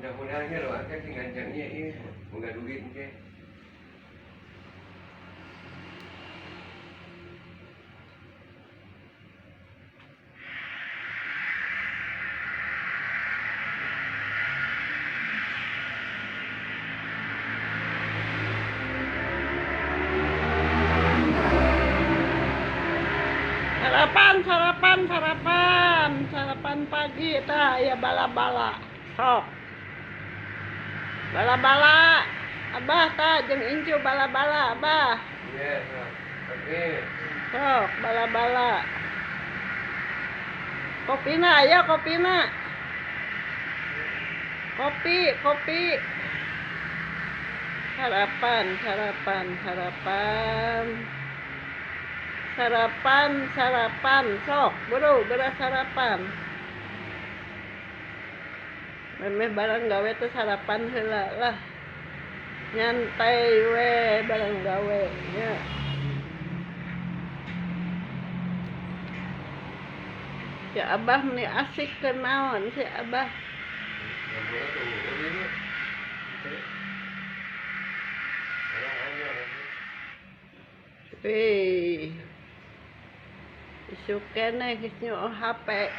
Mudah-mudahan ge doakeun sing gancang ieu ieu boga duit engke. Sarapan, sarapan, sarapan, sarapan pagi tah ya bala-bala. Sok. Bala-bala. Abah tah jeung incu bala-bala, Abah. Iya, sok. Oke. Sok bala-bala. Kopina aya kopina. Kopi, kopi. Sarapan, sarapan, sarapan. Sarapan, sarapan, sok, buru, beras sarapan. Memeh barang gawe teh sarapan heula lah. Nyantai we barang gawe nya. Si Abah meni asik keur naon si Abah. Ngabulat tuh, ieu mah. Orang anyar. Wih. Isuk keneh geus nyoo HP.